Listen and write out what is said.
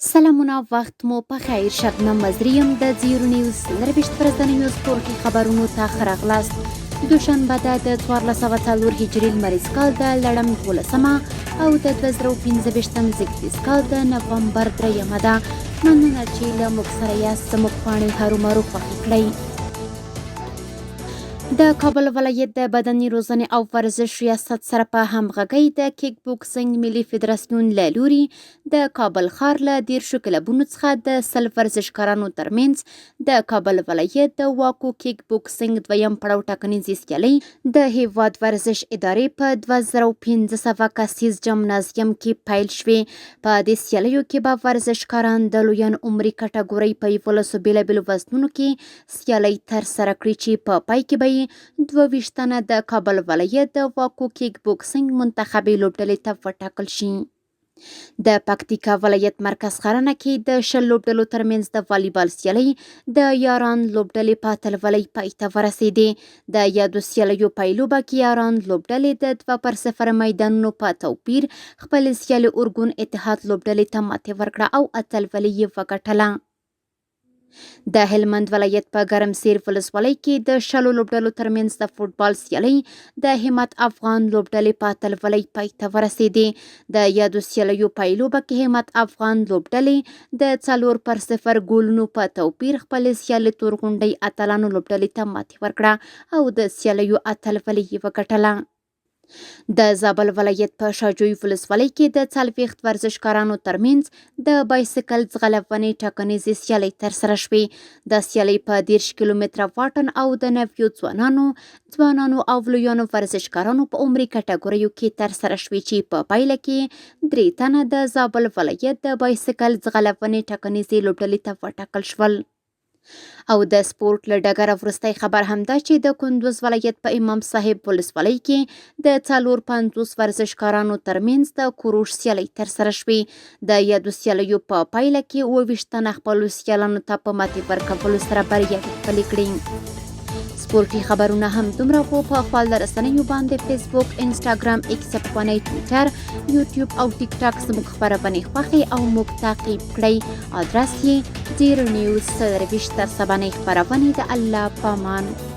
سلامونه وخت مو په خیر. شبنم مزري یم د زیرو نیوز 24 ورځنیو سپورتي خبرونو ته ښه راغلاست. دوشنبه ده د 1404 هجري لمریز کال د لړم 12مه او د 2025 زېږدیز کال د نوامبر 3مه ده. مننه چې له موږ سره یاست. زموږ پاڼې هرومرو خوښې کړئ. د کابل ولایت د بدني روزنې او ورزش ریاست سره په همغږۍ د کیک بوکسینګ ملي فدراسیون له لوري د کابل ښار له 30 کلبونو څخه د 100 ورزشکارانو ترمنځ د کابل ولایت د واکو کیک بوکسینګ دویم پړاو ټاکنیزې سیالۍ د هیواد ورزش ادارې په 2500 کسیز جمنازیم کې پیل شوې. په دې سیالیو کې به ورزشکاران د لویانو عمري کټګورۍ په 11 بېلابېلو وزنونو کې سیالۍ ترسره کړي چې په پای کې به یې 22 تنه د کابل ولایت د واکو کیک بوکسینګ منتخبې لوبډلې ته وټاکل شي. د پکتیکا ولایت مرکز ښرنه کې د 20 لوبډلو ترمنځ د والیبال سیالۍ د یاران لوبډلې په اتلولۍ پای ته ورسېدې. د یادو سیالیو پایلوبه کې یاران لوبډلې د 2-0 میدانونو په توپیر خپلې سیالې ارګون اتحاد لوبډلې ته ماتې ورکړه او اتلولي یې وګټله. د هلمند ولایت په ګرمسیر ولسوالۍ کې د 20 لوبډلو ترمنځ د فوټبال سیالۍ د همت افغان لوبډلې په اتلولۍ پای ته ورسېدې. د یادو سیالیو پایلوبه کې همت افغان لوبډلې د 4-0 ګولونو په توپیر خپلې سیالې تورغونډۍ اتلانو لوبډلې ته ماتې ورکړه او د سیالیو اتلولي یې وګټله. د زابل ولایت په شاجوی ولسوالۍ کې د 40 ورزشکارانو ترمنځ د بایسکل ځغلونې ټاکنیزې سیالۍ ترسره شوې. دا سیالۍ په 30 کیلومتره واټن او د نویو ځوانانو، ځوانانو او لویانو ورزشکارانو په عمري کټګوریو کې ترسره شوې چې په پایله کې 3 تنه د زابل ولایت د بایسکل ځغلونې ټاکنیزې لوبډلې ته وټاکل شول. او د سپورټ له ډګره وروستی خبر هم دا چې د کندوز ولایت په امام صاحب ولسوالۍ کې د 54 ورزشکارانو ترمنځ د کوروش سیالۍ ترسره شوې. د یادو سیالیو په پایله کې 27 تنه خپلو سیالانو ته په ماتې ورکولو سره بریاوې خپلې کړې. سپورټي خبرونه هم دومره وو. په خواله رسنیو باندې فیسبوک، انسټاګرام، ایکس پخوانی ټویټر، یوټیوب او ټیک ټاک زموږ خپرونې خوښې او موږ تعقیب کړئ. آدرس یې زیرو نیوز 24. تر سبانۍ خپرونې د الله پامان.